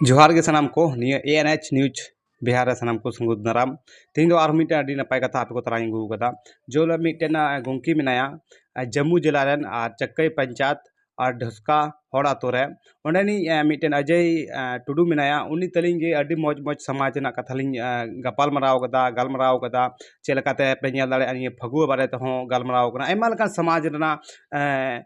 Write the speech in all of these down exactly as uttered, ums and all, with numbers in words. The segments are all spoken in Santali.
ᱡᱚᱦᱟᱨ ᱜᱮ ᱥᱟᱱᱟᱢ ᱠᱚ, ᱱᱤᱭᱟᱹ A N H News Bihar ᱨᱮ ᱥᱟᱱᱟᱢ ᱠᱚ ᱥᱟᱹᱜᱩᱱ ᱫᱟᱨᱟᱢ᱾ ᱛᱮᱦᱮᱧ ᱫᱚ ᱟᱨᱦᱚᱸ ᱢᱤᱫᱴᱮᱱ ᱟᱹᱰᱤ ᱱᱟᱯᱟᱭ ᱠᱟᱛᱷᱟ ᱟᱯᱮ ᱠᱚ ᱛᱟᱞᱟᱨᱤᱧ ᱟᱹᱜᱩ ᱟᱠᱟᱫᱟ᱾ ᱡᱮ ᱦᱤᱞᱳᱜ ᱢᱤᱫᱴᱮᱱ, ᱟ, ᱜᱚᱢᱠᱮ ᱢᱮᱱᱟᱭᱟ, ᱟ, ᱡᱟᱹᱢᱩ ᱡᱮᱞᱟ ᱨᱮᱱ, ᱟᱨ ᱪᱟᱹᱠᱟᱹᱭ ᱯᱚᱧᱪᱟᱭᱮᱛ ᱟᱨ ᱰᱷᱟᱹᱥᱠᱟ ᱦᱚᱲ ᱟᱛᱳ ᱨᱮ ᱚᱸᱰᱮᱱᱤᱡ, ᱟ, ᱢᱤᱫᱴᱮᱱ ᱚᱡᱚᱭ, ᱟ, ᱴᱩᱰᱩ ᱢᱮᱱᱟᱭᱟ᱾ ᱩᱱᱤ ᱛᱟᱹᱞᱤᱧ ᱜᱮ ᱟᱹᱰᱤ ᱢᱚᱡᱽ ᱢᱚᱡᱽ ᱥᱚᱢᱟᱡᱽ ᱨᱮᱱᱟᱜ ᱠᱟᱛᱷᱟ ᱞᱤᱧ, ᱟ, ᱜᱟᱯᱟᱞ ᱢᱟᱨᱟᱣ ᱠᱟᱫᱟ, ᱜᱟᱞᱢᱟᱨᱟᱣ ᱠᱟᱫᱟ᱾ ᱪᱮᱫ ᱞᱮᱠᱟᱛᱮ ᱯᱮ ᱧᱮᱞ ᱫᱟᱲᱮᱭᱟᱜᱼᱟ, ᱱᱤᱭᱟᱹ ᱯᱷᱟᱹᱜᱩᱣᱟᱹ ᱵᱟᱨᱮ ᱛᱮᱦᱚᱸ ᱜᱟᱞᱢᱟᱨᱟᱣ ᱠᱟᱱᱟ᱾ ᱟᱭᱢᱟ ᱞᱮᱠᱟᱱ ᱥᱚᱢᱟᱡᱽ ᱨᱮᱱᱟᱜ, ᱮ,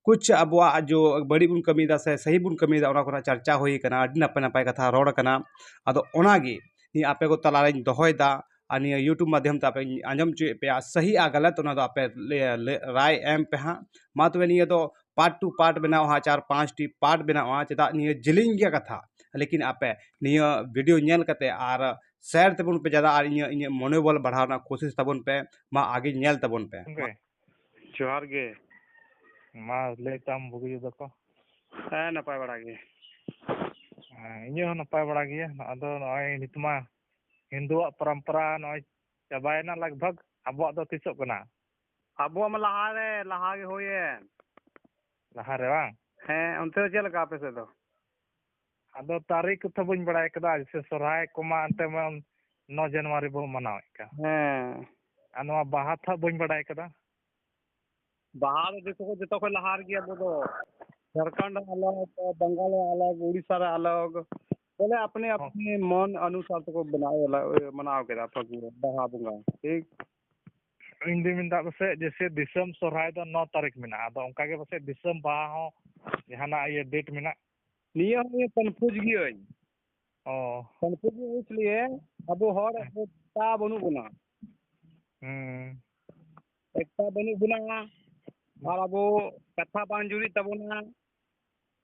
ᱠᱩᱪ ᱟᱵᱚᱣᱟᱜ ᱡᱚ ᱵᱟᱹᱲᱤᱡ ᱵᱚᱱ ᱠᱟᱹᱢᱤᱭᱮᱫᱟ ᱥᱮ ᱥᱟᱹᱦᱤ ᱵᱚᱱ ᱠᱟᱹᱢᱤᱭᱮᱫᱟ, ᱚᱱᱟ ᱠᱚᱨᱮᱱᱟᱜ ᱪᱟᱨᱪᱟ ᱦᱩᱭ ᱟᱠᱟᱱᱟ, ᱟᱹᱰᱤ ᱱᱟᱯᱟᱭ ᱱᱟᱯᱟᱭ ᱠᱟᱛᱷᱟ ᱨᱚᱲ ᱟᱠᱟᱱᱟ᱾ ᱟᱫᱚ ᱚᱱᱟᱜᱮ ᱱᱤᱭᱟᱹ ᱟᱯᱮ ᱠᱚ ᱛᱟᱞᱟᱨᱤᱧ ᱫᱚᱦᱚᱭᱮᱫᱟ, ᱟᱨ ᱱᱤᱭᱟᱹ YouTube ᱢᱟᱫᱽᱫᱷᱚᱢ ᱛᱮ ᱟᱯᱮᱧ ᱟᱸᱡᱚᱢ ᱦᱚᱪᱚᱭᱮᱫ ᱯᱮᱭᱟ, ᱥᱟᱹᱦᱤ ᱟᱨ ᱜᱟᱞᱟᱛ ᱚᱱᱟ ᱫᱚ ᱟᱯᱮ ᱞᱟᱹᱭ, ᱞᱟᱹᱭ, ᱨᱟᱭ ᱮᱢ ᱯᱮ ᱦᱟᱸᱜ᱾ ᱢᱟ ᱛᱚᱵᱮ ᱱᱤᱭᱟᱹ ᱫᱚ part two part ᱵᱮᱱᱟᱣ ᱦᱟᱸᱜ, ᱪᱟᱨ ᱯᱟᱸᱪ ᱴᱤ part ᱵᱮᱱᱟᱣᱟ, ᱪᱮᱫᱟᱜ ᱱᱤᱭᱟᱹ ᱡᱮᱞᱮᱧ ᱜᱮᱭᱟ ᱠᱟᱛᱷᱟ, ᱞᱮᱠᱤᱱ ᱟᱯᱮ ᱱᱤᱭᱟᱹ video ᱧᱮᱞ ᱠᱟᱛᱮ ᱟᱨ share ᱛᱮᱵᱚᱱ ᱯᱮ ᱡᱟᱫᱟ, ᱟᱨ ᱤᱧᱟᱹᱜ, ᱤᱧᱟᱹᱜ ᱢᱚᱱᱳᱵᱚᱞ ᱵᱟᱲᱦᱟᱣ ᱨᱮᱱᱟᱜ ᱠᱳᱥᱤᱥ ᱛᱟᱵᱚᱱ ᱯᱮ᱾ ᱢᱟ ᱟᱜᱮ ᱧᱮᱞ ᱛᱟᱵᱚᱱ ᱯᱮ᱾ ᱜᱚᱝᱠᱮ᱾ ᱡᱚᱦᱟᱨ ᱜᱮ᱾ ᱢᱟ ᱞᱟᱹᱭ ᱛᱟᱢ ᱵᱩᱜᱤ ᱡᱩᱫᱟᱹ ᱠᱚ᱾ ᱦᱮᱸ, ᱱᱟᱯᱟᱭ ᱵᱟᱲᱟ ᱜᱮ᱾ ᱦᱮᱸ, ᱤᱧ ᱦᱚᱸ ᱱᱟᱯᱟᱭ ᱵᱟᱲᱟ ᱜᱮᱭᱟ᱾ ᱟᱫᱚ ᱱᱚᱜᱼᱚᱭ ᱱᱤᱛ ᱢᱟ ᱦᱤᱱᱫᱩᱣᱟᱜ ᱯᱚᱨᱚᱢᱯᱚᱨᱟ ᱱᱚᱜᱼᱚᱭ ᱪᱟᱵᱟᱭᱮᱱᱟ ᱞᱟᱜᱽ ᱵᱷᱟᱜᱽ᱾ ᱟᱵᱚᱣᱟᱜ ᱫᱚ ᱛᱤᱥᱚᱜ ᱠᱟᱱᱟ? ᱟᱵᱚᱣᱟᱜ ᱢᱟ ᱞᱟᱦᱟ ᱨᱮ, ᱞᱟᱦᱟ ᱜᱮ ᱦᱩᱭᱮᱱ᱾ ᱞᱟᱦᱟ ᱨᱮ ᱵᱟᱝ? ᱦᱮᱸ, ᱚᱱᱛᱮ ᱫᱚ ᱪᱮᱫ ᱞᱮᱠᱟ ᱟᱯᱮ ᱥᱮᱫ ᱫᱚ? ᱟᱫᱚ ᱛᱟᱹᱨᱤᱠᱷ ᱠᱚᱛᱷᱟ ᱵᱟᱹᱧ ᱵᱟᱲᱟᱭ ᱠᱟᱫᱟ, ᱡᱮᱭᱥᱮ ᱥᱚᱨᱦᱟᱭ ᱠᱚᱢᱟ ᱮᱱᱛᱮ ᱢᱟ ᱱᱚ ᱡᱟᱱᱩᱣᱟᱨᱤ ᱵᱚᱱ ᱢᱟᱱᱟᱣᱮᱫ ᱠᱟᱱ᱾ ᱦᱮᱸ᱾ ᱟᱨ ᱱᱚᱣᱟ ᱵᱟᱦᱟ ᱛᱷᱟᱜ ᱵᱟᱹᱧ ᱵᱟᱲᱟᱭ ᱠᱟᱫᱟ᱾ ᱵᱟᱦᱟ ᱫᱚ ᱡᱚᱛᱚ ᱠᱷᱚᱱ, ᱡᱚᱛᱚ ᱠᱷᱚᱱ ᱞᱟᱦᱟ ᱨᱮᱜᱮ ᱟᱵᱚ ᱫᱚ᱾ ᱡᱷᱟᱲᱠᱷᱚᱸᱰ ᱨᱮ ᱟᱞᱟᱜᱽ, ᱵᱟᱝᱜᱟᱞ ᱨᱮ ᱟᱞᱟᱜᱽ, ᱩᱲᱤᱥᱥᱟ ᱨᱮ ᱟᱞᱟᱜᱽ᱾ ᱵᱚᱞᱮ ᱟᱯᱱᱮ ᱦᱚᱸ᱾ ᱟᱯᱱᱮ ᱢᱚᱱ ᱚᱱᱩᱥᱟᱨ ᱛᱮᱠᱚ ᱵᱮᱱᱟᱣ, ᱢᱟᱱᱟᱣ ᱠᱮᱫᱟ ᱯᱷᱟᱹᱜᱩᱱ ᱵᱟᱦᱟ ᱵᱚᱸᱜᱟ, ᱴᱷᱤᱠ? ᱤᱧ ᱫᱩᱧ ᱢᱮᱱᱫᱟ ᱯᱟᱥᱮᱡ ᱡᱮᱭᱥᱮ ᱫᱤᱥᱚᱢ ᱥᱚᱨᱦᱟᱭ ᱫᱚ ᱱᱚ ᱛᱟᱹᱨᱤᱠᱷ ᱢᱮᱱᱟᱜᱼᱟ, ᱟᱫᱚ ᱚᱱᱠᱟ ᱜᱮ ᱯᱟᱥᱮᱡ ᱫᱤᱥᱚᱢ ᱵᱟᱦᱟ ᱦᱚᱸ ᱡᱟᱦᱟᱱᱟᱜ ᱤᱭᱟᱹ date ᱢᱮᱱᱟᱜ᱾ ᱱᱤᱭᱟᱹ ᱦᱚᱸ ᱤᱧ confuse ᱜᱤᱭᱟᱹᱧ᱾ ᱚ᱾ Confuse ᱤᱧ ᱤᱥᱞᱤᱭᱮ, ᱟᱵᱚ ᱦᱚᱲ ᱦᱮᱸ᱾ ᱮᱠᱴᱟ ᱵᱟᱹᱱᱩᱜ ᱵᱚᱱᱟ᱾ ᱦᱩᱸ᱾ ᱮᱠᱴᱟ ᱵᱟᱹᱱᱩᱜ ᱵᱚᱱᱟ, ᱟᱨ ᱟᱵᱚ ᱠᱟᱛᱷᱟ ᱵᱟᱝ ᱡᱩᱨᱤᱜ ᱛᱟᱵᱚᱱᱟ᱾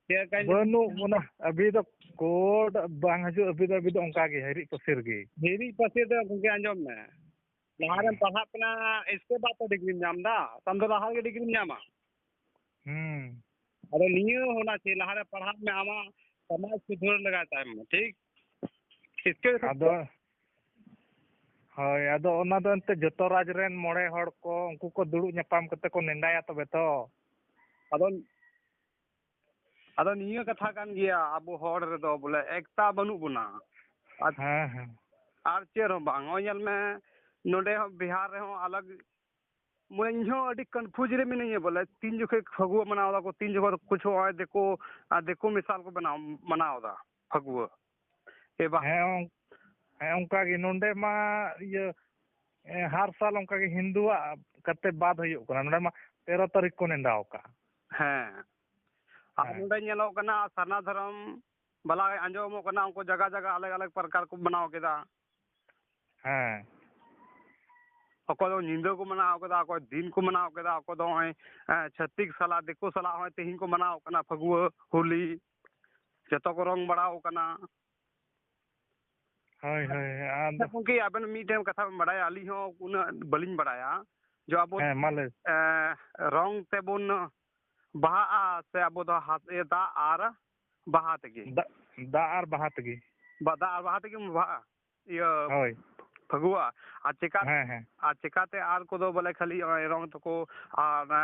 ᱪᱮᱫ ᱞᱮᱠᱟᱧ ᱵᱟᱹᱱᱩᱜ ᱵᱚᱱᱟ, ᱟᱵᱤ ᱫᱚ code ᱵᱟᱝ ᱦᱤᱡᱩᱜ, ᱟᱵᱤ ᱫᱚ, ᱟᱵᱤ ᱫᱚ ᱚᱱᱠᱟ ᱜᱮ ᱦᱤᱨᱤᱡ ᱯᱟᱹᱥᱤᱨ ᱜᱮ᱾ ᱦᱤᱨᱤᱡ ᱯᱟᱹᱥᱤᱨ ᱫᱚ ᱜᱚᱝᱠᱮ ᱟᱸᱡᱚᱢ ᱢᱮ, ᱞᱟᱦᱟ ᱨᱮᱢ ᱦᱩᱸ᱾ ᱯᱟᱲᱦᱟᱜ ᱠᱟᱱᱟ, ᱤᱥᱠᱮ ᱵᱟᱫ ᱛᱚ ᱰᱤᱜᱽᱨᱤᱢ ᱧᱟᱢ ᱮᱫᱟ, ᱟᱢ ᱫᱚ ᱞᱟᱦᱟ ᱨᱮᱜᱮ ᱰᱤᱜᱽᱨᱤᱢ ᱧᱟᱢᱟ᱾ ᱦᱩᱸ᱾ ᱟᱫᱚ ᱱᱤᱭᱟᱹ ᱦᱚᱸ ᱚᱱᱟ ᱪᱮᱫ, ᱞᱟᱦᱟ ᱨᱮ ᱯᱟᱲᱦᱟᱜ ᱢᱮ, ᱟᱢᱟᱜ ᱥᱚᱢᱟᱡᱽ ᱥᱩᱫᱷᱟᱹᱨ ᱞᱟᱜᱟᱣ ᱛᱟᱭᱚᱢ ᱢᱮ, ᱴᱷᱤᱠ? ᱤᱥᱠᱮ ᱟᱫᱚ, ᱦᱳᱭ, ᱟᱫᱚ ᱚᱱᱟ ᱫᱚ ᱮᱱᱛᱮ ᱡᱚᱛᱚ ᱨᱟᱡᱽ ᱨᱮᱱ ᱢᱚᱬᱮ ᱦᱚᱲ ᱠᱚ, ᱩᱱᱠᱩ ᱠᱚ ᱫᱩᱲᱩᱵ ᱧᱟᱯᱟᱢ ᱠᱟᱛᱮ ᱠᱚ ᱱᱮᱰᱟᱭᱟ ᱛᱚᱵᱮ ᱛᱚ᱾ ᱟᱫᱚ ᱟᱫᱚ ᱱᱤᱭᱟᱹ ᱠᱟᱛᱷᱟ ᱠᱟᱱ ᱜᱮᱭᱟ, ᱟᱵᱚ ᱦᱚᱲ ᱨᱮᱫᱚ ᱵᱚᱞᱮ ᱮᱠᱛᱟ ᱵᱟᱹᱱᱩᱜ ᱵᱚᱱᱟ᱾ ᱟᱨ, ᱦᱮᱸ, ᱦᱮᱸ᱾ ᱟᱨ ᱪᱮᱫ ᱦᱚᱸ ᱵᱟᱝ᱾ ᱱᱚᱜᱼᱚᱭ ᱧᱮᱞ ᱢᱮ, ᱱᱚᱰᱮ ᱦᱚᱸ ᱵᱤᱦᱟᱨ ᱨᱮᱦᱚᱸ ᱟᱞᱟᱜᱽ, ᱢᱟᱱᱮ ᱤᱧ ᱦᱚᱸ ᱟᱹᱰᱤ confuse ᱨᱮ ᱢᱤᱱᱟᱹᱧᱟ ᱵᱚᱞᱮ, ᱛᱤᱱ ᱡᱚᱠᱷᱮᱡ ᱯᱷᱟᱹᱜᱩᱣᱟᱹ ᱢᱟᱱᱟᱣ ᱫᱟᱠᱚ, ᱛᱤᱱ ᱡᱚᱠᱷᱚᱡ ᱠᱩᱪᱷᱩ ᱱᱚᱜᱼᱚᱭ ᱫᱤᱠᱩ, ᱟᱨ ᱫᱤᱠᱩ ᱢᱮᱥᱟᱞ ᱠᱚ ᱵᱮᱱᱟᱣ, ᱢᱟᱱᱟᱣ ᱮᱫᱟ ᱯᱷᱟᱹᱜᱩᱣᱟᱹ᱾ ᱮ ᱵᱟ᱾ ᱦᱮᱸ, ᱚᱝ-, ᱦᱮᱸ, ᱚᱱᱠᱟ ᱜᱮ ᱱᱚᱰᱮ ᱢᱟ ᱤᱭᱟᱹ, ᱮ, ᱦᱟᱨ ᱥᱟᱞ ᱚᱱᱠᱟ ᱜᱮ ᱦᱤᱱᱫᱩᱣᱟᱜ ᱠᱟᱛᱮ ᱵᱟᱫ ᱦᱩᱭᱩᱜ ᱠᱟᱱᱟ᱾ ᱱᱚᱰᱮ ᱢᱟ ᱛᱮᱨᱚ ᱛᱟᱹᱨᱤᱠᱷ ᱠᱚ ᱱᱮᱰᱟᱣ ᱟᱠᱟᱫᱼᱟ᱾ ᱦᱮᱸ᱾ ᱟᱨ ᱦᱮᱸ᱾ ᱱᱚᱰᱮ ᱧᱮᱞᱚᱜ ᱠᱟᱱᱟ ᱥᱟᱨᱱᱟ ᱫᱷᱚᱨᱚᱢ ᱵᱟᱞᱟ ᱟᱸᱡᱚᱢᱚᱜ ᱠᱟᱱᱟ, ᱩᱱᱠᱩ ᱡᱟᱭᱜᱟ ᱡᱟᱭᱜᱟ ᱟᱞᱟᱜᱽ ᱟᱞᱟᱜᱽ ᱯᱨᱚᱠᱟᱨ ᱠᱚ ᱢᱟᱱᱟᱣ ᱠᱮᱫᱟ᱾ ᱦᱮᱸ᱾ ᱚᱠᱚᱭ ᱫᱚ ᱧᱤᱫᱟᱹ ᱠᱚ ᱢᱟᱱᱟᱣ ᱠᱮᱫᱟ, ᱚᱠᱚᱭ ᱫᱤᱱ ᱠᱚ ᱢᱟᱱᱟᱣ ᱠᱮᱫᱟ, ᱚᱠᱚᱭ ᱫᱚ ᱱᱚᱜᱼᱚᱭ, ᱮ, ᱪᱷᱟᱹᱛᱤᱠ ᱥᱟᱞᱟᱜ, ᱫᱤᱠᱩ ᱥᱟᱞᱟᱜ ᱦᱚᱸᱜᱼᱚᱭ ᱛᱮᱦᱮᱧ ᱠᱚ ᱢᱟᱱᱟᱣ ᱠᱟᱱᱟ ᱯᱷᱟᱹᱜᱩᱣᱟᱹ ᱦᱳᱞᱤ, ᱡᱚᱛᱚ ᱠᱚ ᱨᱚᱝ ᱵᱟᱲᱟᱣ ᱠᱟᱱᱟ᱾ ᱦᱳᱭ, ᱦᱳᱭ, ᱟᱫᱚ ᱟᱪᱪᱷᱟ ᱜᱚᱢᱠᱮ, ᱟᱵᱮᱱ ᱢᱤᱫᱴᱮᱱ ᱠᱟᱛᱷᱟ ᱵᱮᱱ ᱵᱟᱲᱟᱭᱟ, ᱟᱹᱞᱤᱧ ᱦᱚᱸ ᱩᱱᱟᱹᱜ ᱵᱟᱹᱞᱤᱧ ᱵᱟᱲᱟᱭᱟ, ᱡᱮ ᱟᱵᱚ, ᱦᱮᱸ, ᱢᱟ ᱞᱟᱹᱭ᱾ ᱮ, ᱨᱚᱝ ᱛᱮᱵᱚᱱ ᱵᱟᱦᱟᱜᱼᱟ ᱥᱮ ᱟᱵᱚ ᱫᱚ ᱦᱟᱥ-, ᱤᱭᱟᱹ, ᱫᱟᱜ ᱟᱨ ᱵᱟᱦᱟ ᱛᱮᱜᱮ? ᱫᱟᱜ, ᱫᱟᱜ ᱟᱨ ᱵᱟᱦᱟ ᱛᱮᱜᱮ᱾ ᱵᱟ-, ᱫᱟᱜ ᱟᱨ ᱵᱟᱦᱟ ᱛᱮᱜᱮ ᱵᱚᱱ ᱵᱟᱦᱟᱜᱼᱟ, ᱤᱭᱟᱹ, ᱦᱳᱭ᱾ ᱯᱷᱟᱹᱜᱩᱣᱟ᱾ ᱟᱨ ᱪᱮᱠᱟ-, ᱦᱮᱸ, ᱦᱮᱸ᱾ ᱟᱨ ᱪᱮᱠᱟᱛᱮ ᱟᱨ ᱠᱚᱫᱚ ᱵᱚᱞᱮ ᱠᱷᱟᱹᱞᱤ ᱱᱚᱜᱼᱚᱭ ᱨᱚᱝ ᱛᱮᱠᱚ ᱟᱨ ᱚᱱᱟ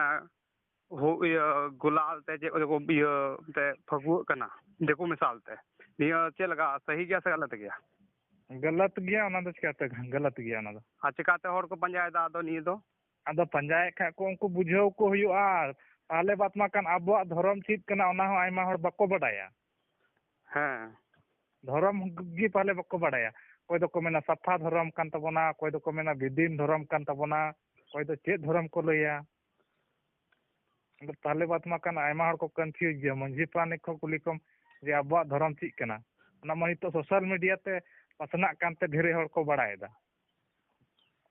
ᱦᱳ-, ᱤᱭᱟᱹ, ᱜᱳᱞᱟᱞ ᱛᱮ ᱪᱮᱫ ᱠᱚ ᱤᱭᱟᱹ ᱛᱮ ᱯᱷᱟᱹᱜᱩᱣᱟᱹᱜ ᱠᱟᱱᱟ ᱫᱤᱠᱩ ᱢᱮᱥᱟᱞ ᱛᱮ᱾ ᱱᱤᱭᱟᱹ ᱪᱮᱫ ᱞᱮᱠᱟ, ᱥᱟᱹᱦᱤ ᱜᱮᱭᱟ ᱥᱮ ᱜᱟᱞᱟᱛ ᱜᱮᱭᱟ? ᱜᱟᱞᱟᱛ ᱜᱮᱭᱟ, ᱚᱱᱟ ᱫᱚ ᱪᱤᱠᱟᱹᱛᱮ ᱜᱟᱞᱟᱛ ᱜᱮᱭᱟ ᱚᱱᱟ ᱫᱚ? ᱟᱨ ᱪᱤᱠᱟᱹᱛᱮ ᱦᱚᱲ ᱠᱚ ᱯᱟᱸᱡᱟᱭᱮᱫᱟ ᱟᱫᱚ ᱱᱤᱭᱟᱹ ᱫᱚ? ᱟᱫᱚ ᱯᱟᱸᱡᱟᱭᱮᱫ ᱠᱷᱟᱡ ᱠᱚ ᱩᱱᱠᱩ ᱵᱩᱡᱷᱟᱹᱣ ᱠᱚ ᱦᱩᱭᱩᱜᱼᱟ᱾ ᱛᱟᱦᱚᱞᱮ ᱵᱟᱫ ᱢᱟ ᱠᱟᱱ ᱟᱵᱚᱣᱟᱜ ᱫᱷᱚᱨᱚᱢ ᱪᱮᱫ ᱠᱟᱱᱟ ᱚᱱᱟ ᱦᱚᱸ ᱟᱭᱢᱟ ᱦᱚᱲ ᱵᱟᱠᱚ ᱵᱟᱰᱟᱭᱟ᱾ ᱦᱮᱸ᱾ ᱫᱷᱚᱨᱚᱢ ᱜᱮ ᱯᱟᱞᱮ ᱵᱟᱠᱚ ᱵᱟᱰᱟᱭᱟ᱾ ᱚᱠᱚᱭ ᱫᱚᱠᱚ ᱢᱮᱱᱟ ᱥᱟᱯᱷᱟ ᱫᱷᱚᱨᱚᱢ ᱠᱟᱱ ᱛᱟᱵᱚᱱᱟ, ᱚᱠᱚᱭ ᱫᱚᱠᱚ ᱢᱮᱱᱟ ᱵᱮᱫᱤᱱ ᱫᱷᱚᱨᱚᱢ ᱠᱟᱱ ᱛᱟᱵᱚᱱᱟ, ᱚᱠᱚᱭ ᱫᱚ ᱪᱮᱫ ᱫᱷᱚᱨᱚᱢ ᱠᱚ ᱞᱟᱹᱭᱟ᱾ ᱟᱫᱚ ᱛᱟᱦᱚᱞᱮ ᱵᱟᱫ ᱢᱟ ᱠᱟᱱ ᱟᱭᱢᱟ ᱦᱚᱲ ᱠᱚ confuse ᱜᱮᱭᱟ᱾ ᱢᱟᱺᱡᱷᱤ ᱯᱟᱨᱟᱱᱤᱠ ᱠᱚ ᱠᱩᱞᱤ ᱠᱚᱢ ᱡᱮ ᱟᱵᱚᱣᱟᱜ ᱫᱷᱚᱨᱚᱢ ᱪᱮᱫ ᱠᱟᱱᱟ? ᱚᱱᱟ ᱢᱟ ᱱᱤᱛᱚᱜ social media ᱛᱮ ᱯᱟᱥᱱᱟᱜ ᱠᱟᱱᱛᱮ ᱰᱷᱮᱨ ᱦᱚᱲ ᱠᱚ ᱵᱟᱲᱟᱭᱮᱫᱟ᱾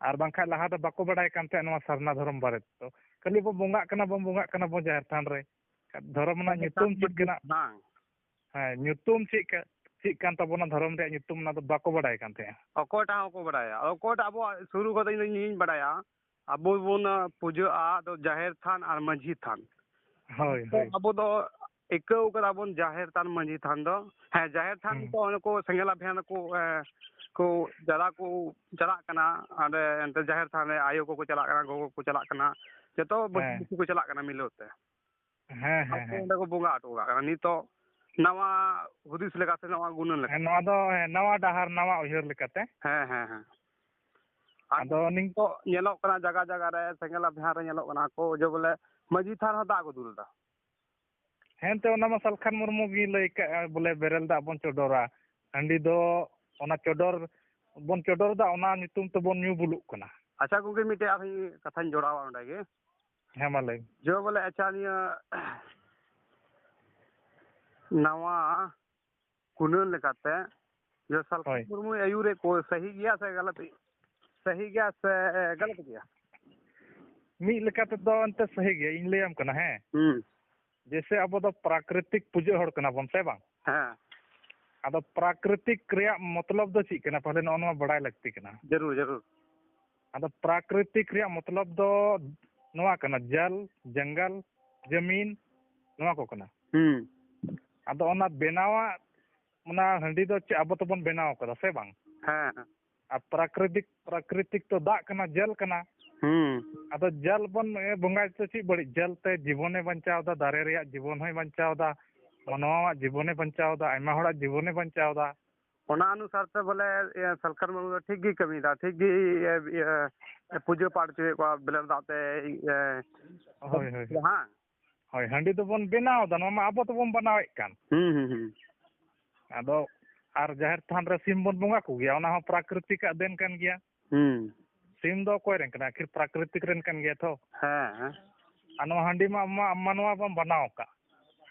ᱟᱨ ᱵᱟᱝᱠᱷᱟᱱ ᱞᱟᱦᱟ ᱫᱚ ᱵᱟᱠᱚ ᱵᱟᱲᱟᱭ ᱠᱟᱱ ᱛᱟᱦᱮᱸᱫ ᱱᱚᱣᱟ ᱥᱟᱨᱱᱟ ᱫᱷᱚᱨᱚᱢ ᱵᱟᱨᱮ ᱛᱮᱫᱚ᱾ ᱠᱷᱟᱹᱞᱤ ᱵᱚ ᱵᱚᱸᱜᱟᱜ ᱠᱟᱱᱟ ᱵᱚᱱ, ᱵᱚᱸᱜᱟᱜ ᱠᱟᱱᱟ ᱵᱚᱱ ᱡᱟᱦᱮᱨ ᱛᱷᱟᱱ ᱨᱮ᱾ ᱫᱷᱚᱨᱚᱢ ᱨᱮᱱᱟᱜ ᱧᱩᱛᱩᱢ ᱪᱮᱫ ᱠᱟᱱᱟ? ᱵᱟᱝ᱾ ᱦᱮᱸ, ᱧᱩᱛᱩᱢ ᱪᱮᱫ ᱠᱟ-, ᱪᱮᱫ ᱠᱟᱱ ᱛᱟᱵᱚᱱᱟ ᱫᱷᱚᱨᱚᱢ ᱨᱮᱭᱟᱜ ᱧᱩᱛᱩᱢ, ᱚᱱᱟ ᱫᱚ ᱵᱟᱠᱚ ᱵᱟᱲᱟᱭ ᱠᱟᱱ ᱛᱟᱦᱮᱸᱫ᱾ ᱚᱠᱚᱭᱴᱟᱜ ᱦᱚᱸ ᱵᱟᱠᱚ ᱵᱟᱲᱟᱭᱟ᱾ ᱚᱠᱚᱭᱴᱟᱜ ᱟᱵᱚᱣᱟᱜ ᱥᱩᱨᱩ ᱠᱷᱚᱱ ᱫᱚ ᱤᱧ ᱫᱚ ᱤᱧᱤᱧ ᱵᱟᱲᱟᱭᱟ, ᱟᱵᱚ ᱵᱚᱱ ᱯᱩᱡᱟᱹᱜᱼᱟ ᱫᱚ ᱡᱟᱦᱮᱨ ᱛᱷᱟᱱ ᱟᱨ ᱢᱟᱹᱡᱷᱤ ᱛᱷᱟᱱ᱾ ᱦᱳᱭ, ᱟᱵᱚ ᱫᱚ, ᱦᱳᱭ᱾ ᱟᱵᱚ ᱫᱚ ᱟᱹᱭᱠᱟᱹᱣ ᱠᱟᱫᱟ ᱵᱚᱱ ᱡᱟᱦᱮᱨ ᱛᱷᱟᱱ, ᱢᱟᱹᱡᱷᱤ ᱛᱷᱟᱱ ᱫᱚ, ᱦᱮᱸ, ᱡᱟᱦᱮᱨ ᱛᱷᱟᱱ ᱦᱩᱸ᱾ ᱨᱮᱫᱚ ᱚᱱᱮ ᱠᱚ ᱥᱮᱸᱜᱮᱞ ᱟᱵᱷᱭᱟᱱ ᱠᱚ, ᱮ, ᱠᱚ ᱡᱟᱞᱟ ᱠᱚ ᱪᱟᱞᱟᱜ ᱠᱟᱱᱟ, ᱚᱸᱰᱮ ᱮᱱᱛᱮ ᱡᱟᱦᱮᱨ ᱛᱷᱟᱱ ᱨᱮ ᱟᱭᱳ ᱠᱚᱠᱚ ᱪᱟᱞᱟᱜ ᱠᱟᱱᱟ, ᱜᱚᱜᱚ ᱠᱚᱠᱚ ᱪᱟᱞᱟᱜ ᱠᱟᱱᱟ, ᱡᱚᱛᱚ ᱵᱟᱹᱦᱩ ᱦᱮᱸ᱾ ᱠᱚᱠᱚ ᱪᱟᱞᱟᱜ ᱠᱟᱱᱟ ᱢᱤᱞᱟᱹᱣ ᱛᱮ᱾ ᱦᱮᱸ, ᱦᱮᱸ, ᱟᱠᱚ ᱦᱮᱸ᱾ ᱚᱸᱰᱮ ᱠᱚ ᱵᱚᱸᱜᱟ ᱦᱚᱴᱚ ᱠᱟᱜ ᱠᱟᱱᱟ᱾ ᱱᱤᱛᱚᱜ ᱱᱟᱣᱟ ᱦᱩᱫᱤᱥ ᱞᱮᱠᱟᱛᱮ, ᱱᱟᱣᱟ ᱜᱩᱱᱟᱹᱱ ᱞᱮᱠᱟᱛᱮ᱾ ᱦᱮᱸ, ᱱᱚᱣᱟ ᱫᱚ, ᱦᱮᱸ, ᱱᱟᱣᱟ ᱰᱟᱦᱟᱨ, ᱱᱟᱣᱟ ᱩᱭᱦᱟᱹᱨ ᱞᱮᱠᱟᱛᱮ᱾ ᱦᱮᱸ, ᱦᱮᱸ, ᱦᱮᱸ᱾ ᱟᱨ ᱟᱫᱚ ᱱᱤᱝ- ᱱᱤᱛᱚᱜ ᱧᱮᱞᱚᱜ ᱠᱟᱱᱟ, ᱡᱟᱭᱜᱟ ᱡᱟᱭᱜᱟ ᱨᱮ ᱥᱮᱸᱜᱮᱞ ᱟᱵᱷᱭᱟᱱ ᱨᱮ ᱧᱮᱞᱚᱜ ᱠᱟᱱᱟ ᱠᱚ, ᱡᱮ ᱵᱚᱞᱮ ᱢᱟᱹᱡᱷᱤ ᱛᱷᱟᱱ ᱨᱮᱦᱚᱸ ᱫᱟᱜ ᱠᱚ ᱫᱩᱞ ᱮᱫᱟ᱾ ᱦᱮᱸ, ᱮᱱᱛᱮ ᱚᱱᱟ ᱢᱟ ᱥᱟᱞᱠᱷᱟᱱ ᱢᱩᱨᱢᱩ ᱜᱮ ᱞᱟᱹᱭ ᱠᱟᱜᱼᱟ, ᱵᱚᱞᱮ ᱵᱮᱨᱮᱞ ᱫᱟᱜ ᱵᱚᱱ ᱪᱚᱰᱚᱨᱟ, ᱦᱟᱺᱰᱤ ᱫᱚ ᱚᱱᱟ ᱪᱚᱰᱚᱨ ᱵᱚᱱ ᱪᱚᱰᱚᱨ ᱮᱫᱟ, ᱚᱱᱟ ᱧᱩᱛᱩᱢ ᱛᱮᱵᱚᱱ ᱧᱩ ᱵᱩᱞᱩᱜ ᱠᱟᱱᱟ᱾ ᱟᱪᱪᱷᱟ ᱜᱚᱢᱠᱮ, ᱢᱤᱫᱴᱮᱡ ᱟᱨᱦᱚᱸ ᱠᱟᱛᱷᱟᱧ ᱡᱚᱲᱟᱣᱟ ᱚᱸᱰᱮ ᱜᱮ᱾ ᱦᱮᱸ, ᱢᱟ ᱞᱟᱹᱭ ᱢᱮ᱾ ᱡᱮ ᱵᱚᱞᱮ, ᱟᱪᱪᱷᱟ, ᱱᱤᱭᱟᱹ ᱱᱟᱣᱟ ᱜᱩᱱᱟᱹᱱ ᱞᱮᱠᱟᱛᱮ ᱡᱮ ᱥᱟᱞᱠᱷᱟᱱ ᱦᱳᱭ᱾ ᱢᱩᱨᱢᱩᱭ ᱟᱹᱭᱩᱨᱮᱫ ᱠᱚ ᱥᱟᱹᱦᱤ ᱜᱮᱭᱟ ᱥᱮ ᱜᱟᱞᱟᱛ, ᱥᱟᱹᱦᱤ ᱜᱮᱭᱟ ᱥᱮ ᱜᱟᱞᱟᱛ ᱜᱮᱭᱟ? ᱢᱤᱫ ᱞᱮᱠᱟ ᱛᱮᱫᱚ ᱮᱱᱛᱮ ᱥᱟᱹᱦᱤ ᱜᱮᱭᱟ, ᱤᱧ ᱞᱟᱹᱭᱟᱢ ᱠᱟᱱᱟ, ᱦᱮᱸ᱾ ᱦᱩᱸ᱾ ᱡᱮᱭᱥᱮ ᱟᱵᱚ ᱫᱚ ᱯᱨᱟᱠᱨᱤᱛᱤᱠ ᱯᱩᱡᱟᱹ ᱦᱚᱲ ᱠᱟᱱᱟ ᱵᱚᱱ, ᱥᱮ ᱵᱟᱝ? ᱦᱮᱸ᱾ ᱟᱫᱚ ᱯᱨᱟᱠᱨᱤᱛᱤᱠ ᱨᱮᱭᱟᱜ ᱢᱚᱛᱞᱚᱵ ᱫᱚ ᱪᱮᱫ ᱠᱟᱱᱟ? ᱯᱟᱦᱞᱮ ᱱᱚᱜᱼᱚ ᱱᱚᱣᱟ ᱵᱟᱲᱟᱭ ᱞᱟᱹᱠᱛᱤ ᱠᱟᱱᱟ᱾ ᱡᱟᱹᱨᱩᱲ, ᱡᱟᱹᱨᱩᱲ᱾ ᱟᱫᱚ ᱯᱨᱟᱠᱨᱤᱛᱤᱠ ᱨᱮᱭᱟᱜ ᱢᱚᱛᱞᱚᱵ ᱫᱚ ᱱᱚᱣᱟ ᱠᱟᱱᱟ, ᱡᱚᱞ, ᱡᱚᱝᱜᱚᱞ, ᱡᱟᱢᱤᱱ, ᱱᱚᱣᱟ ᱠᱚ ᱠᱟᱱᱟ᱾ ᱦᱩᱸ᱾ ᱟᱫᱚ ᱚᱱᱟ ᱵᱮᱱᱟᱣᱟᱜ, ᱚᱱᱟ ᱦᱟᱺᱰᱤ ᱫᱚ ᱪᱮᱫ ᱟᱵᱚ ᱛᱮᱵᱚᱱ ᱵᱮᱱᱟᱣ ᱠᱟᱫᱟ, ᱥᱮ ᱵᱟᱝ? ᱦᱮᱸ, ᱦᱮᱸ᱾ ᱟᱨ ᱯᱨᱟᱠᱨᱤᱛᱤᱠ, ᱯᱨᱟᱠᱨᱤᱛᱤᱠ ᱫᱚ ᱫᱟᱜ ᱠᱟᱱᱟ, ᱡᱚᱞ ᱠᱟᱱᱟ᱾ ᱦᱩᱸ᱾ ᱟᱫᱚ ᱡᱚᱞ ᱵᱚᱱ, ᱮ, ᱵᱚᱸᱜᱟᱭ ᱛᱮ ᱪᱮᱫ ᱵᱟᱹᱲᱤᱡ? ᱡᱚᱞ ᱛᱮ ᱡᱤᱵᱚᱱᱮ ᱵᱟᱧᱪᱟᱣ ᱮᱫᱟ, ᱫᱟᱨᱮ ᱨᱮᱭᱟᱜ ᱡᱤᱵᱚᱱ ᱦᱚᱸᱭ ᱵᱟᱧᱪᱟᱣ ᱮᱫᱟ, ᱢᱟᱱᱣᱟᱣᱟᱜ ᱡᱤᱵᱚᱱᱮ ᱵᱟᱧᱪᱟᱣ ᱮᱫᱟ, ᱟᱭᱢᱟ ᱦᱚᱲᱟᱜ ᱡᱤᱵᱚᱱᱮ ᱵᱟᱧᱪᱟᱣ ᱮᱫᱟ᱾ ᱚᱱᱟ ᱚᱱᱩᱥᱟᱨ ᱛᱮ ᱵᱚᱞᱮ, ᱤᱭᱟᱹ, ᱥᱟᱞᱠᱷᱟᱱ ᱢᱩᱨᱢᱩ ᱫᱚ ᱴᱷᱤᱠ ᱜᱮᱭ ᱠᱟᱹᱢᱤᱭᱮᱫᱟ, ᱴᱷᱤᱠ ᱜᱮ, ᱤᱭᱟᱹ, ᱤᱭᱟᱹ, ᱯᱩᱡᱟᱹ ᱯᱟᱴ ᱦᱚᱪᱚᱭᱮᱫ ᱠᱚᱣᱟ ᱵᱮᱨᱮᱞ ᱫᱟᱜ ᱛᱮ, ᱤᱭᱟᱹ, ᱦᱳᱭ, ᱦᱳᱭ, ᱦᱳᱭ᱾ ᱦᱟᱸ? ᱦᱳᱭ, ᱦᱟᱺᱰᱤ ᱫᱚᱵᱚᱱ ᱵᱮᱱᱟᱣ ᱮᱫᱟ, ᱱᱚᱣᱟ ᱢᱟ ᱟᱵᱚ ᱛᱮᱵᱚᱱ ᱵᱮᱱᱟᱣᱮᱫ ᱠᱟᱱ᱾ ᱦᱩᱸ, ᱦᱩᱸ, ᱦᱩᱸ᱾ ᱟᱫᱚ ᱟᱨ ᱡᱟᱦᱮᱨ ᱛᱷᱟᱱ ᱨᱮ ᱥᱤᱢ ᱵᱚᱱ ᱵᱚᱸᱜᱟ ᱠᱚᱜᱮᱭᱟ, ᱚᱱᱟ ᱦᱚᱸ ᱯᱨᱟᱠᱨᱤᱛᱤᱠᱟᱜ ᱫᱮᱱ ᱠᱟᱱ ᱜᱮᱭᱟ᱾ ᱦᱩᱸ᱾ ᱥᱤᱢ ᱫᱚ ᱚᱠᱚᱭ ᱨᱮᱱ ᱠᱟᱱᱟ? ᱟᱹᱠᱷᱤᱨ ᱯᱨᱟᱠᱨᱤᱛᱤᱠ ᱨᱮᱱ ᱠᱟᱱ ᱜᱮᱭᱟ ᱛᱚ᱾ ᱦᱮᱸ, ᱦᱮᱸ᱾ ᱟᱨ ᱱᱚᱣᱟ ᱦᱟᱺᱰᱤ ᱢᱟ, ᱢᱟ, ᱢᱟᱱᱣᱟ ᱵᱚᱱ ᱵᱮᱱᱟᱣ ᱟᱠᱟᱫ᱾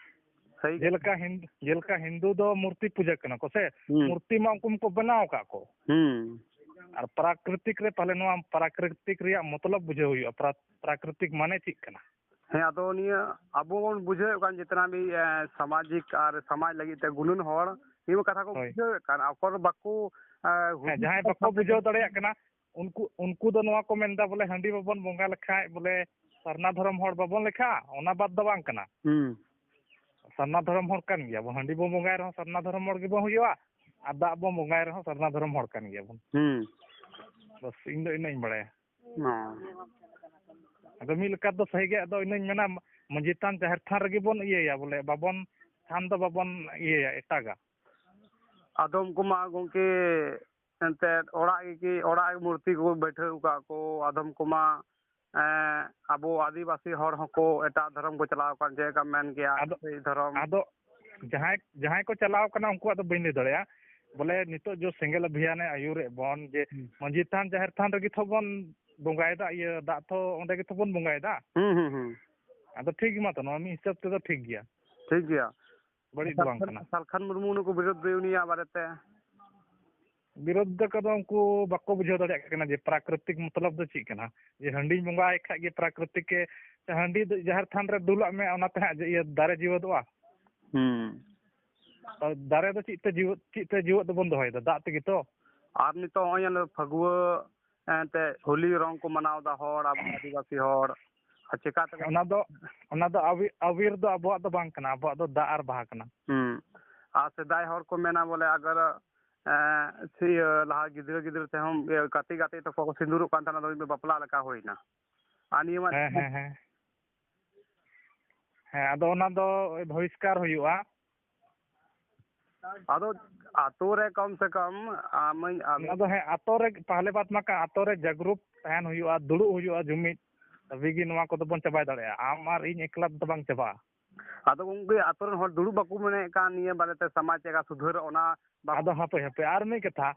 ᱥᱟᱹᱦᱤ ᱜᱮ᱾ ᱡᱮᱞᱮᱠᱟ ᱦᱤᱱ-, ᱡᱮᱞᱮᱠᱟ ᱦᱤᱱᱫᱩ ᱫᱚ ᱢᱩᱨᱛᱤ ᱯᱩᱡᱟᱹ ᱠᱟᱱᱟ ᱠᱚ ᱥᱮ? ᱦᱩᱸ᱾ ᱢᱩᱨᱛᱤ ᱢᱟ ᱩᱱᱠᱩ ᱢᱟᱠᱚ ᱵᱮᱱᱟᱣ ᱟᱠᱟᱫ ᱠᱚ᱾ ᱦᱩᱸ᱾ ᱟᱨ ᱯᱨᱟᱠᱨᱤᱛᱤᱠ ᱨᱮ ᱛᱟᱦᱞᱮ ᱱᱚᱣᱟ ᱯᱨᱟᱠᱨᱤᱛᱤᱠ ᱨᱮᱭᱟᱜ ᱢᱚᱛᱞᱚᱵ ᱵᱩᱡᱷᱟᱹᱣ ᱦᱩᱭᱩᱜᱼᱟ, ᱯᱨᱟ-, ᱯᱨᱟᱠᱨᱤᱛᱤᱠ ᱢᱟᱱᱮ ᱪᱮᱫ ᱠᱟᱱᱟ? ᱦᱮᱸ, ᱟᱫᱚ ᱱᱤᱭᱟᱹ ᱟᱵᱚ ᱵᱚᱱ ᱵᱩᱡᱷᱟᱹᱣᱮᱫ ᱠᱟᱱ ᱡᱮᱛᱱᱟ ᱢᱤᱫ, ᱮ, ᱥᱟᱢᱟᱡᱤᱠ ᱟᱨ ᱥᱟᱢᱟᱡᱽ ᱞᱟᱹᱜᱤᱫ ᱛᱮ ᱜᱩᱱᱟᱹᱱ ᱦᱚᱲ ᱱᱤᱭᱟᱹ ᱠᱟᱛᱷᱟ ᱠᱚ ᱦᱳᱭ᱾ ᱵᱩᱡᱷᱟᱹᱣᱮᱫ ᱠᱟᱱ, ᱟᱠᱚ ᱵᱟᱠᱚ, ᱮ, ᱦᱮᱸ, ᱦᱩᱫᱤᱥ ᱡᱟᱦᱟᱸᱭ ᱵᱟᱠᱚ ᱠᱟᱛᱷᱟ ᱵᱩᱡᱷᱟᱹᱣ ᱫᱟᱲᱮᱭᱟᱜ ᱠᱟᱱᱟ, ᱩᱱᱠᱩ, ᱩᱱᱠᱩ ᱫᱚ ᱱᱚᱣᱟ ᱠᱚ ᱢᱮᱱᱫᱟ ᱵᱚᱞᱮ ᱦᱟᱺᱰᱤ ᱵᱟᱵᱚᱱ ᱵᱚᱸᱜᱟ ᱞᱮᱠᱷᱟᱡ ᱵᱚᱞᱮ ᱥᱟᱨᱱᱟ ᱫᱷᱚᱨᱚᱢ ᱦᱚᱲ ᱵᱟᱵᱚᱱ ᱞᱮᱠᱷᱟᱜᱼᱟ, ᱚᱱᱟ ᱵᱟᱫ ᱫᱚ ᱵᱟᱝ ᱠᱟᱱᱟ᱾ ᱦᱩᱸ᱾ ᱥᱟᱨᱱᱟ ᱫᱷᱚᱨᱚᱢ ᱦᱚᱲ ᱠᱟᱱ ᱜᱮᱭᱟᱵᱚᱱ, ᱦᱟᱺᱰᱤ ᱵᱚᱱ ᱵᱚᱸᱜᱟᱭ ᱨᱮᱦᱚᱸ ᱥᱟᱨᱱᱟ ᱫᱷᱚᱨᱚᱢ ᱦᱚᱲ ᱜᱮᱵᱚᱱ ᱦᱩᱭᱩᱜᱼᱟ, ᱟᱨ ᱫᱟᱜ ᱵᱚᱱ ᱵᱚᱸᱜᱟᱭ ᱨᱮᱦᱚᱸ ᱥᱟᱨᱱᱟ ᱫᱷᱚᱨᱚᱢ ᱦᱚᱲ ᱠᱟᱱ ᱜᱮᱭᱟᱵᱚᱱ᱾ ᱦᱩᱸ᱾ ᱵᱟᱥ, ᱤᱧ ᱫᱚ ᱤᱱᱟᱹᱧ ᱵᱟᱲᱟᱭᱟ᱾ ᱚ᱾ ᱟᱫᱚ ᱢᱤᱫ ᱞᱮᱠᱟ ᱫᱚ ᱥᱟᱹᱦᱤ ᱜᱮ, ᱟᱫᱚ ᱤᱱᱟᱹᱧ ᱢᱮᱱᱟ, ᱢᱟᱹᱡᱷᱤ ᱛᱷᱟᱱ ᱡᱟᱦᱮᱨ ᱛᱷᱟᱱ ᱨᱮᱜᱮ ᱵᱚᱱ ᱤᱭᱟᱹᱭᱟ, ᱵᱚᱞᱮ ᱵᱟᱵᱚᱱ, ᱛᱷᱟᱱ ᱫᱚ ᱵᱟᱵᱚᱱ ᱤᱭᱟᱹᱭᱟ ᱮᱴᱟᱜᱟ᱾ ᱟᱫᱚᱢ ᱠᱚᱢᱟ ᱜᱚᱢᱠᱮ ᱮᱱᱛᱮᱫ ᱚᱲᱟᱜ ᱜᱮ ᱚᱲᱟᱜ ᱢᱩᱨᱛᱤ ᱠᱚ ᱵᱟᱹᱭᱴᱷᱟᱹᱣ ᱟᱠᱟᱫ ᱠᱚ, ᱟᱫᱚᱢ ᱠᱚᱢᱟ ᱮᱸ, ᱟᱵᱚ ᱟᱹᱫᱤᱵᱟᱹᱥᱤ ᱦᱚᱲ ᱦᱚᱸᱠᱚ ᱮᱴᱟᱜ ᱫᱷᱚᱨᱚᱢ ᱠᱚ ᱪᱟᱞᱟᱣ ᱟᱠᱟᱱ, ᱪᱮᱫ ᱞᱮᱠᱟᱢ ᱢᱮᱱ ᱠᱮᱭᱟ, ᱟᱫᱚ- ᱥᱤᱠᱷ ᱫᱷᱚᱨᱚᱢ᱾ ᱟᱫᱚ ᱡᱟᱦᱟᱸᱭ ᱡᱟᱦᱟᱸᱭ ᱠᱚ ᱪᱟᱞᱟᱣ ᱠᱟᱱᱟ ᱩᱱᱠᱩᱣᱟᱜ ᱫᱚ ᱵᱟᱹᱧ ᱞᱟᱹᱭ ᱫᱟᱲᱮᱭᱟᱜᱼᱟ᱾ ᱵᱚᱞᱮ ᱱᱤᱛᱚᱜ ᱡᱚ ᱥᱮᱸᱜᱮᱞ ᱚᱵᱷᱤᱭᱟᱱᱮ ᱟᱹᱭᱩᱨᱮᱫ ᱵᱚᱱ, ᱡᱮ ᱦᱩᱸ᱾ ᱢᱟᱹᱡᱷᱤ ᱛᱷᱟᱱ ᱡᱟᱦᱮᱨ ᱛᱷᱟᱱ ᱨᱮᱜᱮ ᱛᱚ ᱵᱚᱱ ᱵᱚᱸᱜᱟᱭᱮᱫᱟ, ᱤᱭᱟᱹ ᱫᱟᱜ ᱛᱚ ᱚᱸᱰᱮ ᱜᱮᱛᱚ ᱵᱚᱱ ᱵᱚᱸᱜᱟᱭᱮᱫᱟ᱾ ᱦᱩᱸ, ᱦᱩᱸ, ᱦᱩᱸ᱾ ᱟᱫᱚ ᱴᱷᱤᱠ ᱜᱮ ᱢᱟ ᱛᱚ, ᱱᱚᱣᱟ ᱢᱤᱫ ᱦᱤᱥᱟᱹᱵ ᱛᱮᱫᱚ ᱴᱷᱤᱠ ᱜᱮᱭᱟ᱾ ᱴᱷᱤᱠ ᱜᱮᱭᱟ᱾ ᱵᱟᱹᱲᱤᱡ ᱫᱚ ᱵᱟᱝ ᱠᱟᱱᱟ᱾ ᱥᱟᱞᱠᱷᱟᱱ ᱢᱩᱨᱢᱩ ᱩᱱᱤ ᱠᱚ ᱵᱤᱨᱳᱫᱷ ᱫᱟᱹᱭ ᱩᱱᱤᱭᱟᱜ ᱵᱟᱨᱮᱛᱮ᱾ ᱵᱤᱨᱳᱫᱷ ᱫᱚ ᱠᱚᱫᱚ ᱩᱱᱠᱩ ᱵᱟᱠᱚ ᱵᱩᱡᱷᱟᱹᱣ ᱫᱟᱲᱮᱭᱟᱜ ᱠᱟᱱᱟ ᱡᱮ ᱯᱨᱟᱠᱨᱤᱛᱤᱠ ᱢᱚᱛᱞᱚᱵ ᱫᱚ ᱪᱮᱫ ᱠᱟᱱᱟ, ᱡᱮ ᱦᱟᱺᱰᱤᱧ ᱵᱚᱸᱜᱟᱭ ᱠᱷᱟᱡ ᱜᱮ ᱯᱨᱟᱠᱨᱤᱛᱤᱠ ᱮ, ᱥᱮ ᱦᱟᱺᱰᱤ ᱫᱚ ᱡᱟᱦᱮᱨ ᱛᱷᱟᱱ ᱨᱮ ᱫᱩᱞᱟᱜ ᱢᱮ, ᱚᱱᱟᱛᱮ ᱦᱟᱸᱜ ᱡᱮ ᱤᱭᱟᱹ ᱫᱟᱨᱮ ᱡᱤᱣᱮᱫᱚᱜᱼᱟ᱾ ᱦᱩᱸ᱾ ᱛᱚ ᱫᱟᱨᱮ ᱫᱚ ᱪᱮᱫ ᱛᱮ ᱡᱤᱣᱮᱫ, ᱪᱮᱫ ᱛᱮ ᱡᱤᱣᱮᱫ ᱫᱚᱵᱚᱱ ᱫᱚᱦᱚᱭᱮᱫᱟ? ᱫᱟᱜ ᱛᱮᱜᱮ ᱛᱚ᱾ ᱟᱨ ᱱᱤᱛᱚᱜ ᱱᱚᱜᱼᱚᱭ ᱧᱮᱞ ᱯᱷᱟᱹᱜᱩᱣᱟᱹ ᱮᱱᱛᱮ ᱦᱳᱞᱤ ᱨᱚᱝ ᱠᱚ ᱢᱟᱱᱟᱣ ᱮᱫᱟ ᱦᱚᱲ, ᱟᱵᱚ ᱟᱹᱫᱤᱵᱟᱹᱥᱤ ᱦᱚᱲ, ᱟᱨ ᱪᱮᱠᱟ ᱛᱮ? ᱚᱱᱟ ᱫᱚ, ᱚᱱᱟ ᱫᱚ ᱟᱵᱤ-, ᱟᱵᱤᱨ ᱫᱚ ᱟᱵᱚᱣᱟᱜ ᱫᱚ ᱵᱟᱝ ᱠᱟᱱᱟ, ᱟᱵᱚᱣᱟᱜ ᱫᱚ ᱫᱟᱜ ᱟᱨ ᱵᱟᱦᱟ ᱠᱟᱱᱟ᱾ ᱦᱩᱸ᱾ ᱟᱨ ᱥᱮᱫᱟᱭ ᱦᱚᱲ ᱠᱚ ᱢᱮᱱᱟ ᱵᱚᱞᱮ ᱟᱜᱟᱨ ᱮᱸ, ᱥᱤᱭᱟᱹ ᱞᱟᱦᱟ ᱜᱤᱫᱽᱨᱟᱹ ᱜᱤᱫᱽᱨᱟᱹ ᱛᱮᱦᱚᱸ ᱤᱭᱟᱹ ᱜᱟᱛᱮ ᱜᱟᱛᱮ ᱛᱟᱠᱚ ᱠᱚ ᱥᱤᱸᱫᱩᱨᱚᱜ ᱠᱟᱱ ᱛᱟᱦᱮᱱᱟ, ᱟᱫᱚ ᱵᱟᱯᱞᱟ ᱞᱮᱠᱟ ᱦᱩᱭᱱᱟ᱾ ᱟᱨ ᱱᱤᱭᱟᱹ ᱢᱟ ᱦᱮᱸ, ᱦᱮᱸ, ᱦᱮᱸ᱾ ᱦᱮᱸ, ᱟᱫᱚ ᱚᱱᱟ ᱫᱚ ᱵᱚᱦᱤᱥᱠᱟᱨ ᱦᱩᱭᱩᱜᱼᱟ᱾ ᱟᱫᱚ ᱟᱛᱳ ᱨᱮ ᱠᱚᱢ ᱥᱮ ᱠᱚᱢ ᱟᱢᱟᱹᱧ ᱟᱢ- ᱚᱱᱟ ᱫᱚ ᱦᱮᱸ, ᱟᱛᱳ ᱨᱮ ᱯᱟᱦᱞᱮ ᱵᱟᱛ ᱢᱟ ᱠᱟ-, ᱟᱛᱳ ᱨᱮ ᱡᱟᱜᱽᱨᱩᱯ ᱛᱟᱦᱮᱱ ᱦᱩᱭᱩᱜᱼᱟ, ᱫᱩᱲᱩᱵ ᱦᱩᱭᱩᱜᱼᱟ ᱡᱩᱢᱤᱫ, ᱛᱚᱵᱮ ᱜᱮ ᱱᱚᱣᱟ ᱠᱚᱫᱚ ᱵᱚᱱ ᱪᱟᱵᱟᱭ ᱫᱟᱲᱮᱭᱟᱜᱼᱟ᱾ ᱟᱢ ᱟᱨ ᱤᱧ ᱮᱠᱞᱟ ᱛᱮᱫᱚ ᱵᱟᱝ ᱪᱟᱵᱟᱜᱼᱟ᱾ ᱟᱫᱚ ᱜᱚᱢᱠᱮ, ᱟᱛᱳ ᱨᱮᱱ ᱦᱚᱲ ᱫᱩᱲᱩᱵ ᱵᱟᱠᱚ ᱢᱮᱱᱮᱫ ᱠᱟᱱ ᱱᱤᱭᱟᱹ ᱵᱟᱨᱮᱛᱮ ᱥᱚᱢᱟᱡᱽ ᱪᱮᱫ ᱞᱮᱠᱟ ᱥᱩᱫᱷᱟᱹᱨᱚᱜ, ᱚᱱᱟ ᱵᱟᱠᱚ- ᱟᱫᱚ ᱦᱟᱯᱳᱭ, ᱦᱟᱯᱳᱭ, ᱟᱨ ᱢᱤᱫ ᱠᱟᱛᱷᱟ,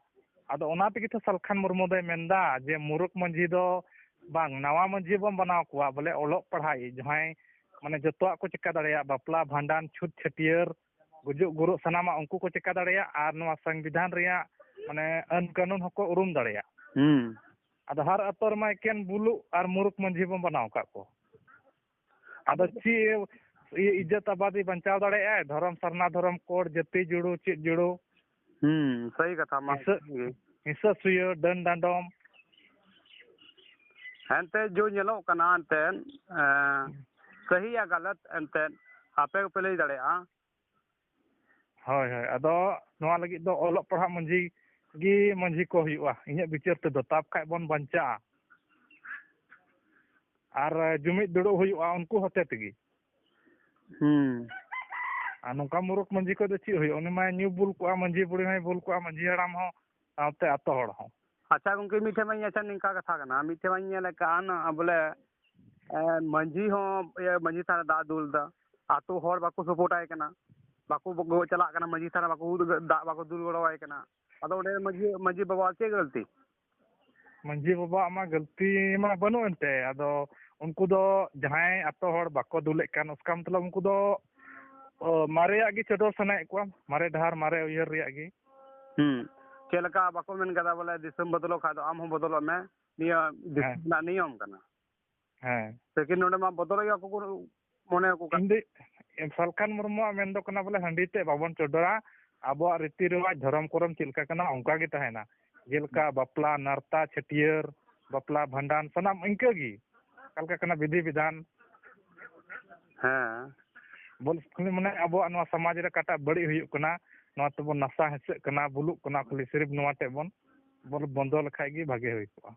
ᱟᱫᱚ ᱚᱱᱟ ᱛᱮᱜᱮ ᱛᱚ ᱥᱟᱞᱠᱷᱟᱱ ᱢᱩᱨᱢᱩ ᱫᱚᱭ ᱢᱮᱱᱫᱟ ᱡᱮ ᱢᱩᱨᱩᱠ ᱢᱟᱹᱡᱷᱤ ᱫᱚ ᱵᱟᱝ, ᱱᱟᱣᱟ ᱢᱟᱹᱡᱷᱤ ᱵᱚᱱ ᱵᱮᱱᱟᱣ ᱠᱚᱣᱟ, ᱵᱚᱞᱮ ᱚᱞᱚᱜ ᱯᱟᱲᱦᱟᱣᱤᱡ, ᱡᱟᱦᱟᱸᱭ ᱢᱟᱱᱮ ᱡᱚᱛᱚᱣᱟᱜ ᱠᱚ ᱪᱮᱠᱟ ᱫᱟᱲᱮᱭᱟᱜ, ᱵᱟᱯᱞᱟ, ᱵᱷᱟᱸᱰᱟᱱ, ᱪᱷᱩᱛ, ᱪᱷᱟᱹᱴᱭᱟᱹᱨ, ᱜᱩᱡᱩᱜ ᱜᱩᱨᱩᱜ, ᱥᱟᱱᱟᱢᱟᱜ ᱩᱱᱠᱩ ᱠᱚ ᱪᱮᱠᱟ ᱫᱟᱲᱮᱭᱟᱜ ᱟᱨ ᱱᱚᱣᱟ ᱥᱚᱝᱵᱤᱫᱷᱟᱱ ᱨᱮᱭᱟᱜ ᱢᱟᱱᱮ ᱟᱹᱱ ᱠᱟᱹᱱᱩᱱ ᱦᱚᱸᱠᱚ ᱩᱨᱩᱢ ᱫᱟᱲᱮᱭᱟᱜ᱾ ᱦᱩᱸ᱾ ᱟᱫᱚ ᱦᱟᱨ ᱟᱛᱳ ᱨᱮᱢᱟ ᱮᱠᱮᱱ ᱵᱩᱞᱩᱜ ᱟᱨ ᱢᱩᱨᱩᱠ ᱢᱟᱹᱡᱷᱤ ᱵᱚᱱ ᱵᱮᱱᱟᱣ ᱟᱠᱟᱫ ᱠᱚ᱾ ᱟᱫᱚ ᱪᱮᱫ ᱤᱭᱟᱹ ᱤᱡᱽᱡᱚᱛ ᱟᱵᱟᱫᱤ ᱵᱟᱧᱪᱟᱣ ᱫᱟᱲᱮᱭᱟᱜᱼᱟᱭ? ᱫᱷᱚᱨᱚᱢ ᱥᱟᱨᱱᱟ ᱫᱷᱚᱨᱚᱢ ᱠᱳᱰ, ᱡᱟᱹᱛᱤ ᱡᱩᱲᱩ, ᱪᱮᱫ ᱡᱩᱲᱩ, ᱦᱩᱸ, ᱥᱟᱹᱦᱤ ᱠᱟᱛᱷᱟ ᱢᱟ᱾ ᱦᱤᱥᱟᱹ-, ᱦᱤᱥᱟᱹ ᱥᱩᱭᱟᱹ, ᱰᱟᱹᱱ ᱰᱟᱸᱰᱚᱢ᱾ ᱮᱱᱛᱮ ᱡᱚ ᱧᱮᱞᱚᱜ ᱠᱟᱱᱟ ᱮᱱᱛᱮ, ᱮᱸ, ᱥᱟᱹᱦᱤ ᱭᱟ ᱜᱟᱞᱟᱛ ᱮᱱᱛᱮ ᱟᱯᱮ ᱜᱮᱯᱮ ᱞᱟᱹᱭ ᱫᱟᱲᱮᱭᱟᱜᱼᱟ᱾ ᱦᱳᱭ, ᱦᱳᱭ᱾ ᱟᱫᱚ ᱱᱚᱣᱟ ᱞᱟᱹᱜᱤᱫ ᱫᱚ ᱚᱞᱚᱜ ᱯᱟᱲᱦᱟᱜ ᱢᱟᱹᱡᱷᱤ ᱜᱮ ᱢᱟᱹᱡᱷᱤ ᱠᱚ ᱦᱩᱭᱩᱜᱼᱟ, ᱤᱧᱟᱹᱜ ᱵᱤᱪᱟᱹᱨ ᱛᱮᱫᱚ, ᱛᱟᱵ ᱠᱷᱟᱡ ᱵᱚᱱ ᱵᱟᱧᱪᱟᱜᱼᱟ᱾ ᱟᱨ ᱡᱩᱢᱤᱫ ᱫᱩᱲᱩᱵ ᱦᱩᱭᱩᱜᱼᱟ ᱩᱱᱠᱩ ᱦᱚᱛᱮ ᱛᱮᱜᱮ᱾ ᱦᱩᱸ᱾ ᱟᱨ ᱱᱚᱝᱠᱟ ᱢᱩᱨᱩᱠ ᱢᱟᱹᱡᱷᱤ ᱠᱷᱚᱡ ᱫᱚ ᱪᱮᱫ ᱦᱩᱭᱩᱜᱼᱟ? ᱩᱱᱤ ᱢᱟᱭ ᱧᱩ ᱵᱩᱞ ᱠᱚᱜᱼᱟ, ᱢᱟᱹᱡᱷᱤ ᱵᱩᱲᱦᱤ ᱦᱚᱸᱭ ᱵᱩᱞ ᱠᱚᱜᱼᱟ, ᱢᱟᱹᱡᱷᱤ ᱦᱟᱲᱟᱢ ᱦᱚᱸ ᱥᱟᱶᱛᱮ ᱟᱛᱳ ᱦᱚᱲ ᱦᱚᱸ᱾ ᱟᱪᱪᱷᱟ ᱜᱚᱝᱠᱮ, ᱢᱤᱫᱴᱷᱮᱱ ᱢᱟᱧ, ᱟᱪᱪᱷᱟ, ᱱᱤᱝᱠᱟ ᱠᱟᱛᱷᱟ ᱠᱟᱱᱟ, ᱢᱤᱫᱴᱷᱮᱱ ᱢᱟᱧ ᱧᱮᱞᱮᱫ ᱠᱟᱱ ᱵᱚᱞᱮ, ᱮ, ᱢᱟᱹᱡᱷᱤ ᱦᱚᱸ, ᱤᱭᱟᱹ, ᱢᱟᱹᱡᱷᱤ ᱛᱷᱟᱱ ᱨᱮ ᱫᱟᱜ ᱫᱩᱞ ᱫᱟ, ᱟᱛᱳ ᱦᱚᱲ ᱵᱟᱠᱚ support ᱟᱭ ᱠᱟᱱᱟ, ᱵᱟᱠᱚ, ᱵᱟᱠᱚ ᱪᱟᱞᱟᱜ ᱠᱟᱱᱟ ᱢᱟᱹᱡᱷᱤ ᱛᱷᱟᱱ ᱨᱮ, ᱵᱟᱠᱚ, ᱫᱟᱜ ᱵᱟᱠᱚ ᱫᱩᱞ ᱜᱚᱲᱚ ᱟᱭ ᱠᱟᱱᱟ᱾ ᱟᱫᱚ ᱚᱸᱰᱮ ᱢᱟᱹᱡᱷᱤ, ᱢᱟᱹᱡᱷᱤ ᱵᱟᱵᱟ ᱪᱮᱫ ᱜᱟᱹᱞᱛᱤ? ᱢᱟᱹᱡᱷᱤ ᱵᱟᱵᱟᱣᱟᱜ ᱢᱟ ᱜᱟᱹᱞᱛᱤ ᱢᱟ ᱵᱟᱹᱱᱩᱜ ᱮᱱᱛᱮ, ᱟᱫᱚ ᱩᱱᱠᱩ ᱫᱚ ᱡᱟᱦᱟᱸᱭ ᱟᱛᱳ ᱦᱚᱲ ᱵᱟᱠᱚ ᱫᱩᱞᱮᱫ ᱠᱟᱱ, ᱩᱥᱠᱟ ᱢᱚᱛᱞᱚᱵ ᱩᱱᱠᱩ ᱫᱚ, ᱚ, ᱢᱟᱨᱮᱭᱟᱜ ᱜᱮ ᱪᱚᱰᱚᱨ ᱥᱟᱱᱟᱭᱮᱫ ᱠᱚᱣᱟ, ᱢᱟᱨᱮ ᱰᱟᱦᱟᱨ, ᱢᱟᱨᱮ ᱩᱭᱦᱟᱹᱨ ᱨᱮᱭᱟᱜ ᱜᱮ᱾ ᱦᱩᱸ᱾ ᱪᱮᱫ ᱞᱮᱠᱟ ᱵᱟᱠᱚ ᱢᱮᱱ ᱠᱟᱫᱟ ᱵᱚᱞᱮ ᱫᱤᱥᱚᱢ ᱵᱚᱫᱚᱞᱚᱜ ᱠᱷᱟᱡ ᱫᱚ ᱟᱢ ᱦᱚᱸ ᱵᱚᱫᱚᱞᱚᱜ ᱢᱮ, ᱱᱤᱭᱟᱹ ᱫᱤᱥᱚᱢ ᱦᱮᱸ᱾ ᱨᱮᱱᱟᱜ ᱱᱤᱭᱚᱢ ᱠᱟᱱᱟ᱾ ᱦᱮᱸ᱾ ᱞᱮᱠᱤᱱ ᱱᱚᱰᱮ ᱢᱟ ᱵᱚᱫᱚᱞᱚᱜ ᱜᱮᱭᱟ ᱠᱚ, ᱠᱚ ᱢᱚᱱᱮ ᱟᱠᱚ ᱠᱟᱱ᱾ ᱤᱧ ᱫᱚ ᱥᱟᱞᱠᱷᱟᱱ ᱢᱩᱨᱢᱩᱣᱟᱜ ᱢᱮᱱ ᱫᱚ ᱠᱟᱱᱟ ᱵᱚᱞᱮ ᱦᱟᱺᱰᱤ ᱛᱮ ᱵᱟᱵᱚᱱ ᱪᱚᱰᱚᱨᱟ, ᱟᱵᱚᱣᱟᱜ ᱨᱤᱛᱤ ᱨᱮᱣᱟᱡᱽ ᱫᱷᱚᱨᱚᱢ ᱠᱚᱨᱚᱢ ᱪᱮᱫ ᱞᱮᱠᱟ ᱠᱟᱱᱟ ᱚᱱᱠᱟ ᱜᱮ ᱛᱟᱦᱮᱱᱟ, ᱡᱮᱞᱮᱠᱟ ᱵᱟᱯᱞᱟ, ᱱᱟᱨᱛᱟ, ᱪᱷᱟᱹᱴᱭᱟᱹᱨ, ᱵᱟᱯᱞᱟ, ᱵᱷᱟᱸᱰᱟᱱ, ᱥᱟᱱᱟᱢ ᱤᱱᱠᱟᱹ ᱜᱮ ᱚᱠᱟ ᱞᱮᱠᱟ ᱠᱟᱱᱟ ᱵᱤᱫᱷᱤ ᱵᱤᱫᱷᱟᱱ᱾ ᱦᱮᱸ᱾ ᱵᱚᱞ ᱠᱷᱟᱹᱞᱤ ᱢᱟᱱᱮ ᱟᱵᱚᱣᱟᱜ ᱱᱚᱣᱟ ᱥᱚᱢᱟᱡᱽ ᱨᱮ ᱚᱠᱟᱴᱟᱜ ᱵᱟᱹᱲᱤᱡ ᱦᱩᱭᱩᱜ ᱠᱟᱱᱟ, ᱱᱚᱣᱟ ᱛᱮᱵᱚᱱ ᱱᱟᱥᱟ ᱦᱮᱸᱥᱟᱹᱜ ᱠᱟᱱᱟ, ᱵᱩᱞᱩᱜ ᱠᱟᱱᱟ, ᱠᱷᱟᱹᱞᱤ ᱥᱤᱨᱤᱯ ᱱᱚᱣᱟ ᱛᱮ ᱵᱚᱱ ᱵᱚᱞ ᱵᱚᱱᱫᱚ ᱞᱮᱠᱷᱟᱡ ᱜᱮ ᱵᱷᱟᱜᱮ ᱦᱩᱭ ᱠᱚᱜᱼᱟ᱾